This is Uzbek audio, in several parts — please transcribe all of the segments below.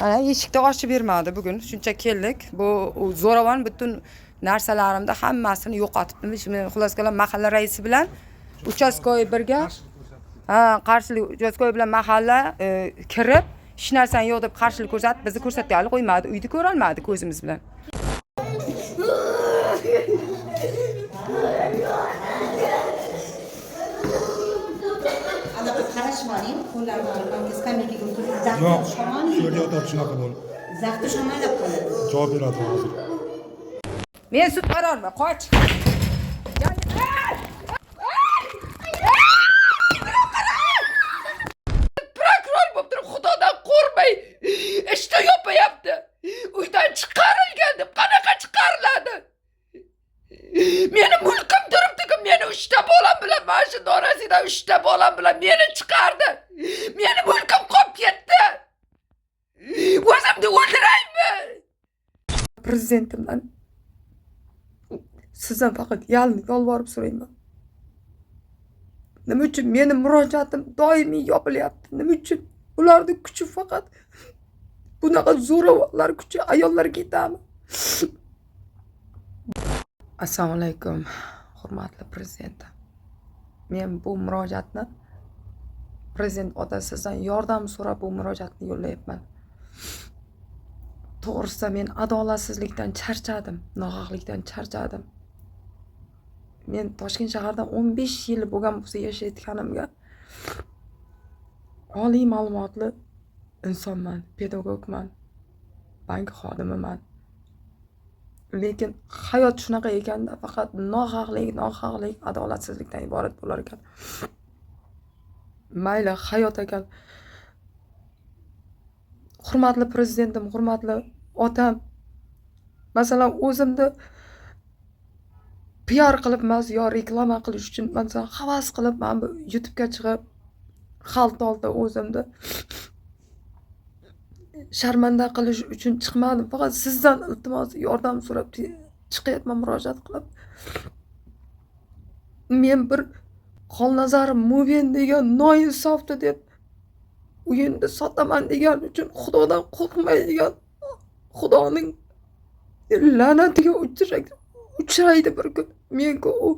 Mana eshikni ochib bermadi bugun. Shuncha keldik. Bu zo'ravon butun narsalarimni hammasini yo'qotibdi. Men xullas kalom mahalla raisi bilan uchastkoy birga, ha, qarshilik uchastkoy bilan mahalla kirib hech narsang yo'q deb qarshilik ko'rsatib, bizni ko'rsatgani qo'ymadi, uyni ko'rolmadi ko'zimiz bilan. Anaqa qarashmaning, qo'llarini olib, skameykaga o'tirib, zaxti Yo'q, shamol, shu yerga yotadi shunaqa bo'lib. Zaxti shamollab qoladi. Javob beradi hozir. Men sud qarormi? Qoch. Prokuror bo'lib turib xudodan qo'rqmay ishda yopayapti. Uydan chiqarilgan deb qanaqa chiqariladi? Meni mulkim turibdi-ku, meni uchta bolam bilan, mana shu norasidan uchta bolam bilan meni chiqardi. Meni mulkim qolib ketdi. O'zimni o'ldiraymi? Prezidentimdan, sizdan faqat yalinib yolvorib so'rayman. Nima uchun meni murojaatim doimiy yopilyapti? Nima uchun? Ularni kuchi faqat bunaqa zo'ravonlar kuchi ayollarga yetadimi? Assalomu alaykum, hurmatli prezidentim. Men bu murojaatni prezident ota sizdan yordam so'rab bu murojaatni yo'llayapman. To'g'risida men adolatsizlikdan charchadim, nohaqlikdan charchadim. Men Toshkent shahrida 15 yil bo'lgan bo'lsa yashayotganimga oliy ma'lumotli insonman, pedagogman, bank xodimiman. Lekin hayot shunaqa ekanda, faqat nohaqlik, nohaqlik, adolatsizlikdan iborat bo'lar ekan. Mayli, hayot ekan. Hurmatli prezidentim, hurmatli otam, masalan, o'zimni piar qilib emas yo reklama qilish uchun, masalan, havas qilib mana bu YouTube'ga chiqib xalq oldida o'zimni sharmanda qilish uchun chiqmadim. Faqat sizdan iltimos, yordam so'rab chiqyapman murojaat qilib. Men bir Xolnazar Mo'min degan noinsofni deb uyimni sotaman degan uchun xudodan qo'rqmaydigan xudoning la'natiga uchraydi bir kun. Menga u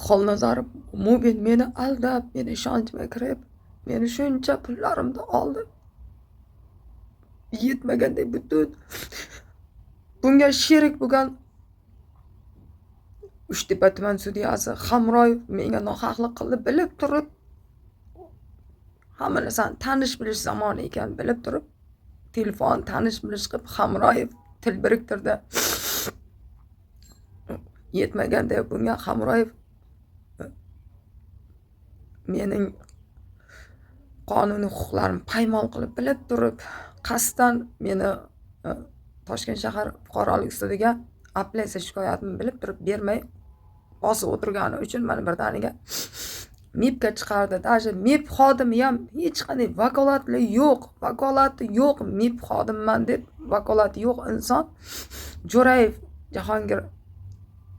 Xolnazar Mo'min meni aldab, meni ishonchimga kirib, meni shuncha pullarimni oldi. Yetmaganday butun bunga sherik bo'lgan Uchtepa tuman sudyasi Hamroyev menga nohaqlik qildi, bilib turib, hamma narsani tanish bilish zamoni ekan, bilib turib, telefon tanish bilish qilib Hamroyev til biriktirdi. Yetmaganday bunga Hamroyev mening qonuniy huquqlarimni paymol qilib, bilib turib, qasddan meni Toshkent shahar fuqarolik sudiga apellyatsiya shikoyatimni bilib turib bermay bosib o'tirgani uchun mani birdaniga MIBga chiqardi. Даже MIB xodimi ham hech qanday vakolatli yo'q, vakolati yo'q, MIB xodimiman deb vakolati yo'q inson Jo'rayev Jahongir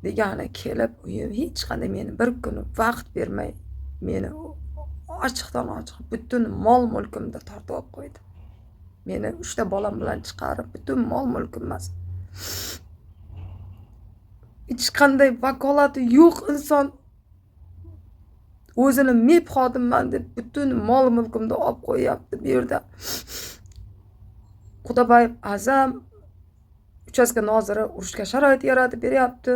degani kelib, uyim hech qanday meni bir kuni vaqt bermay meni ochiqdan ochiq butun mol mulkimni tortib olib qo'ydi. Meni uchta bolam bilan chiqarib, butun mol mulkim emas. Hech qanday vakolati yo'q inson o'zini MIB xodimman deb butun mol mulkimni olib qo'yyapti bu yerda. Xudobayev Azam uchastka noziri urushga sharoit yaratib beryapti.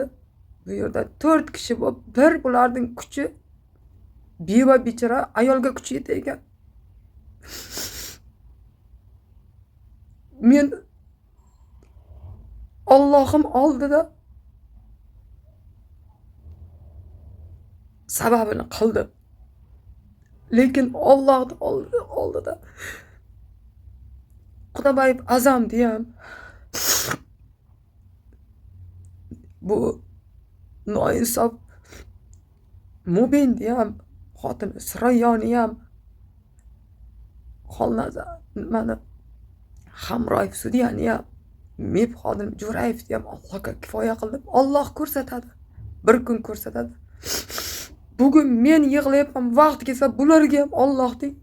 Bu yerda 4 kishi bo'lib, bir bularning kuchi beva bechora ayolga kuchi yetar ekan. Men Allohim oldida sababini qildim. Lekin Allohning oldida Xudobayev Azam deyam bu noinsof Mo'min deyam, xotini Surayoni ham, Xolnazar nimani Hamroyev sudyani ham, MIB xodim Jo'rayevni ham Allohga kifoya qildim. Alloh ko'rsatadi. Bir kun ko'rsatadi. Bugun men yig'layapman, vaqt kelsa bularga ham Allohning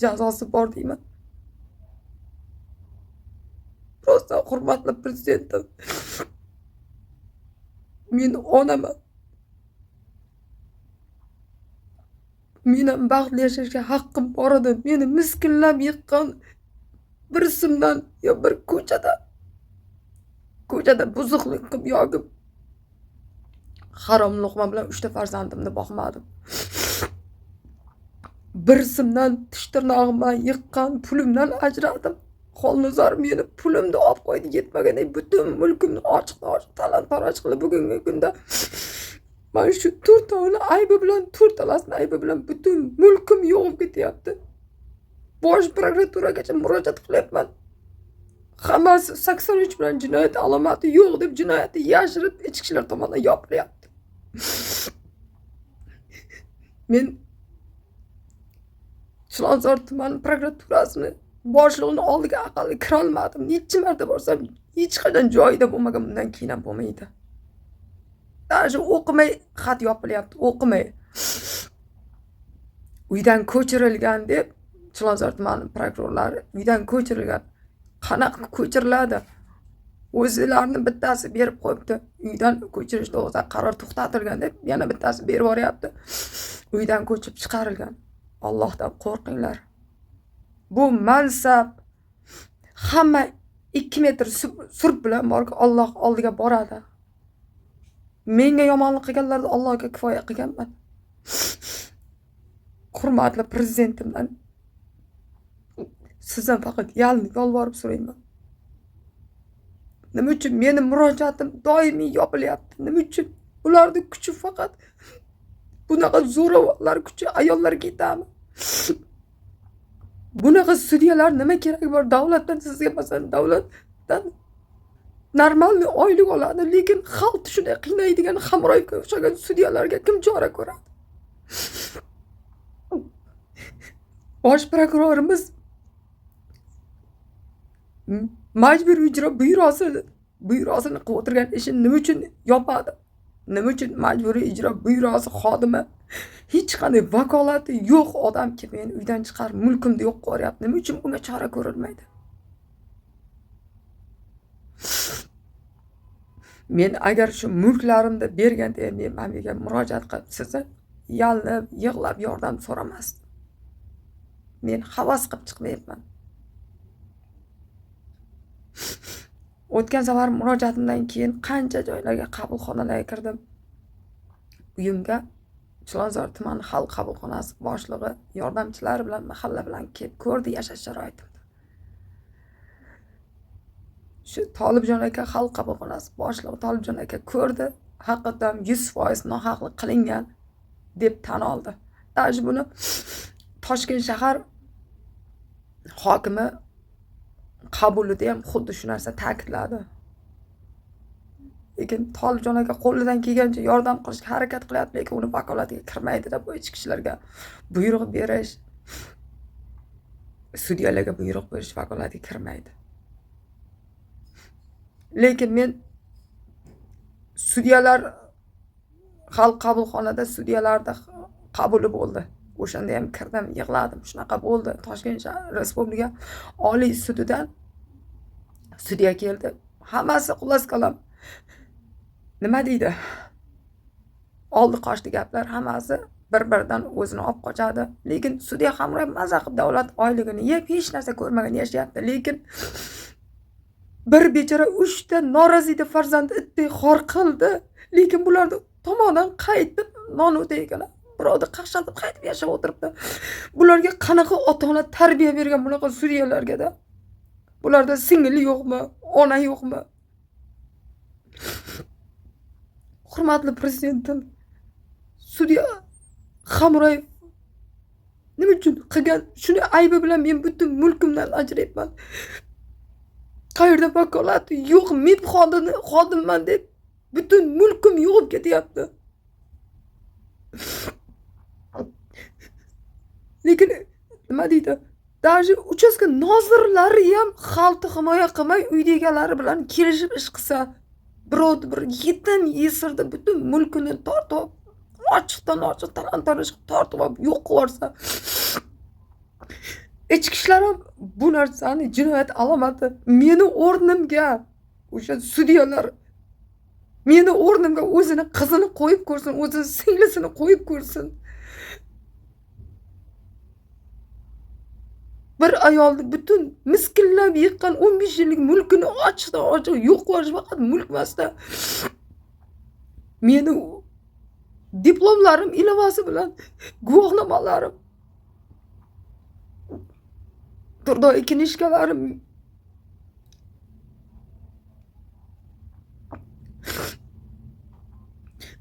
jazosi bor deyman. Rostdan hurmatli prezidentim, men onaman. Men ham baxtli yashashga haqqim bor edi. Meni miskinlab yiqqan bir simdan yo bir ko'chada buzuqlik qilib yoki harom luqma bilan 3 ta farzandimni boqmadim. Bir simdan tish tirnog'im bilan yiqqan pulimdan ajradim. Xolnazar meni pulimni olib qo'ydi, yetmaganday butun mulkimni ochiqdan-ochiq talon-taroj qilib bugungi kunda mana shu to'rtovini aybi bilan, to'rtalasini aybi bilan butun mulkim yo'qolib ketyapti. Bosh prokuraturagacha murojaat qilyapman. Hammasi 83 bilan jinoyat alomati yo'q deb jinoyatni yashirib ichki ishlar tomonidan yopilyapti. Men Chilonzor tuman prokuraturasini boshlig'ini oldiga aqalli kirolmadim. Necha marta borsam hech qachon joyida bo'lmagan, bundan keyin ham bo'lmaydi. Даже o'qimay xat yopilyapti, o'qimay. Uydan ko'chirilgan deb Chilonzor tumani prokurorlari uydan ko'chirilgan. Qanaqa ko'chiriladi? O'zlarini bittasi berib qo'yibdi. Uydan ko'chirish to'g'risida qaror to'xtatilgan deb yana bittasi berib yuboryapti. Uydan ko'chib chiqarilgan. Allohdan qo'rqinglar. Bu mansab hamma 2 metr surp bilan borib Alloh oldiga boradi. Menga yomonlik qilganlarni Allohga kifoya qilganman. Hurmatli prezidentimdan sizdan faqat yalinib yolvorib so'rayman. Nima uchun meni murojaatim doimiy yopilyapti? Nima uchun? Ularning kuchi faqat bunaqa zo'ravonlar kuchi ayollarga yetami? Bunaqa sudyalar nima keragi bor? Davlatdan sizga masalan davlatdan normalniy oylik oladi, lekin xalqni shunday qiynaydigan Hamroyevga o'xshagan sudyalarga kim chora ko'radi? Bosh prokurorimiz majburiy ijro byurosini qilib o'tirgan ishini nima uchun yopadi? Nima uchun majburiy ijro byurosi xodimi hech qanday vakolati yo'q odam kelib meni uydan chiqarib mulkimni yo'q qilib yuboryapti? Nima uchun bunga chora ko'rilmaydi? Men agar shu mulklarimni berganda men mana murojaat qilib sizni yalinib yig'lab yordam so'ramasdim. Men havas qilib chiqmayapman. O'tgan safar murojaatimdan keyin qancha joylarga, qabulxonalarga kirdim. Uyimga Chilonzor tuman xalq qabulxonasi boshlig'i yordamchilari bilan mahalla bilan kelib ko'rdi yashash sharoitimni. Shu Tolibjon aka xalq qabulxonasi boshlig'i Tolibjon aka ko'rdi, haqiqatan 100% nohaqlik qilingan deb tan oldi. Даже buni Toshkent shahar hokimi qabulida ham xuddi shu narsa ta'kidladi. Lekin Tolibjon aka qo'lidan kelgancha yordam qilishga harakat qilyapti, lekin uni vakolatiga kirmaydi-da bu ichki ishlarga buyruq berish, sudyalarga buyruq berish vakolatiga kirmaydi. Lekin men sudyalar xalq qabulxonada sudyalarda qabuli bo'ldi. O'shanda ham kirdim, yig'ladim. Shunaqa bo'ldi. Toshkent Respublika Oliy sudidan sudya keldi. Hammasi xullas kalom nima deydi? Oldi qochdi gaplar, hammasi bir-biridan o'zini olib qochadi. Lekin sudya Hamroyev maza qilib davlat oyligini yeb hech narsa ko'rmagan yashayapti. Lekin bir bechora 3 ta noroziyda farzandi itdek xor qildi. Lekin bularni tomonidan qaytib non o'tayotgan, birovni qaqshatib qaytib yashab o'tiribdi. Bularga qanaqa ota-ona tarbiya bergan bunaqa sudyalarga-da? Bularda singli yo'qmi, ona yo'qmi? Hurmatli prezidentim, sudya Hamroyev nima uchun qilgan shuni aybi bilan men butun mulkimdan ajrayapman. Qayerda vakolati yo'q, men xodimman deb butun mulkim yo'qolib ketyapti. Lekin nima deydi? Даже uchastka nozirlari ham xalqni himoya qilmay uyda egalari bilan kelishib ish qilsa, birovni bir yetim yesirdi butun mulkini tortib, ochiqdan ochiq talon-taroj qilib tortib olib yo'q qilib yuborsa, Ichki ishlar ham bu narsani jinoyat alomati. Meni o'rnimga o'sha sudyalar meni o'rnimga o'zini qizini qo'yib ko'rsin, o'zini singlisini qo'yib ko'rsin. Bir ayolni butun miskillab yiqqan 15 yillik mulkini ochiqdan ochiq yo'q qilish faqat mulk emasda. Meni diplomlarim ilovasi bilan guvohnomalarim, turdoy kinishkalarim,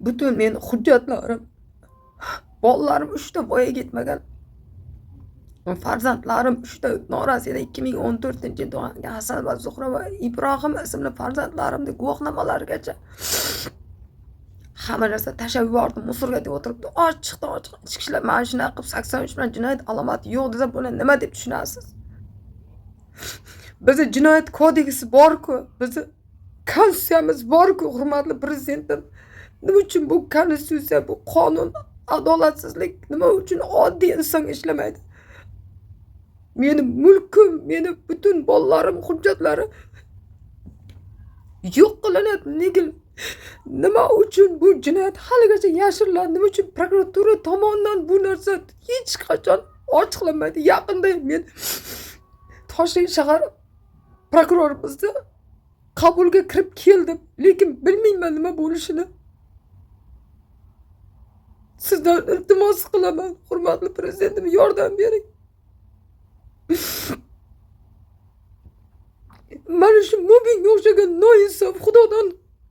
butun meni hujjatlarim, bolalarim 3 ta voyaga yetmagan farzandlarim 3 ta norasida 2014-yil tug'ilgan Hasan va Zuhra va Ibrohim ismli farzandlarimni guvohnomalarigacha hamma narsa tashlab yubordim, musorga deb o'tiribdi. Ochiqdan ochiq ichki ishlar mana shunaqa qilib 83 bilan jinoyat alomati yo'q desa, buni nima deb tushunasiz? Bizni jinoyat kodeksi bor-ku, bizni konstitutsiyamiz bor-ku, hurmatli prezidentim. Nima uchun bu konstitutsiya, bu qonun, adolatsizlik nima uchun oddiy insonga ishlamaydi? Meni mulkim, meni butun bolalarim hujjatlari yo'q qilinyapti. Nega, nima uchun bu jinoyat haligacha yashiriladi? Nima uchun prokuratura tomonidan bu narsa hech qachon ochiqlanmaydi? Yaqinda men Toshkent shahar prokurorimizni qabulga kirib keldim, lekin bilmayman nima bo'lishini. Sizdan iltimos qilaman, hurmatli prezidentim, yordam bering. Mana shu mobingga o'xshagan noinsof, xudodan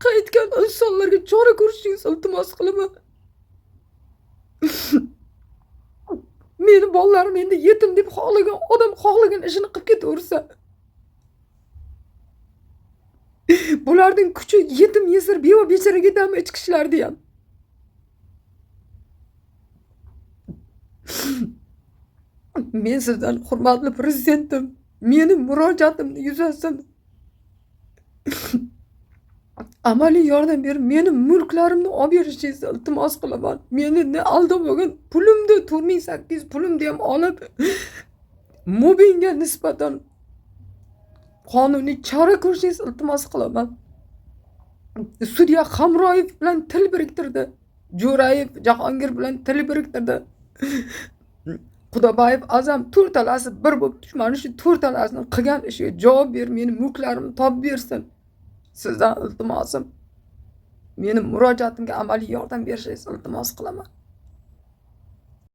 qaytgan insonlarga chora ko'rishingizni iltimos qilaman. Meni bolalarim endi yetim deb xohlagan odam xohlagan ishini qilib ketaversa, bularning kuchi yetim yesir beva becharaga yetami ichki ishlarda ham. Men sizdan, hurmatli prezidentim, meni murojaatimni yuzasidan amaliy yordam berib, meni mulklarimni olib berishingizni iltimos qilaman. Meni ne aldab bo'lgan pulimni, 4800 pulimni ham olib, mobingga nisbatan qonuniy chora ko'rishingizni iltimos qilaman. Sudya Hamroyev bilan til biriktirdi, Jo'rayev Jahongir bilan til biriktirdi. Xudobayev Azam to'rtalasi bir bo'lib mana shu to'rtalasini qilgan ishiga javob berib, meni mulklarimni topib bersin. Sizdan iltimosim, meni murojaatimga amaliy yordam berishingizni iltimos qilaman.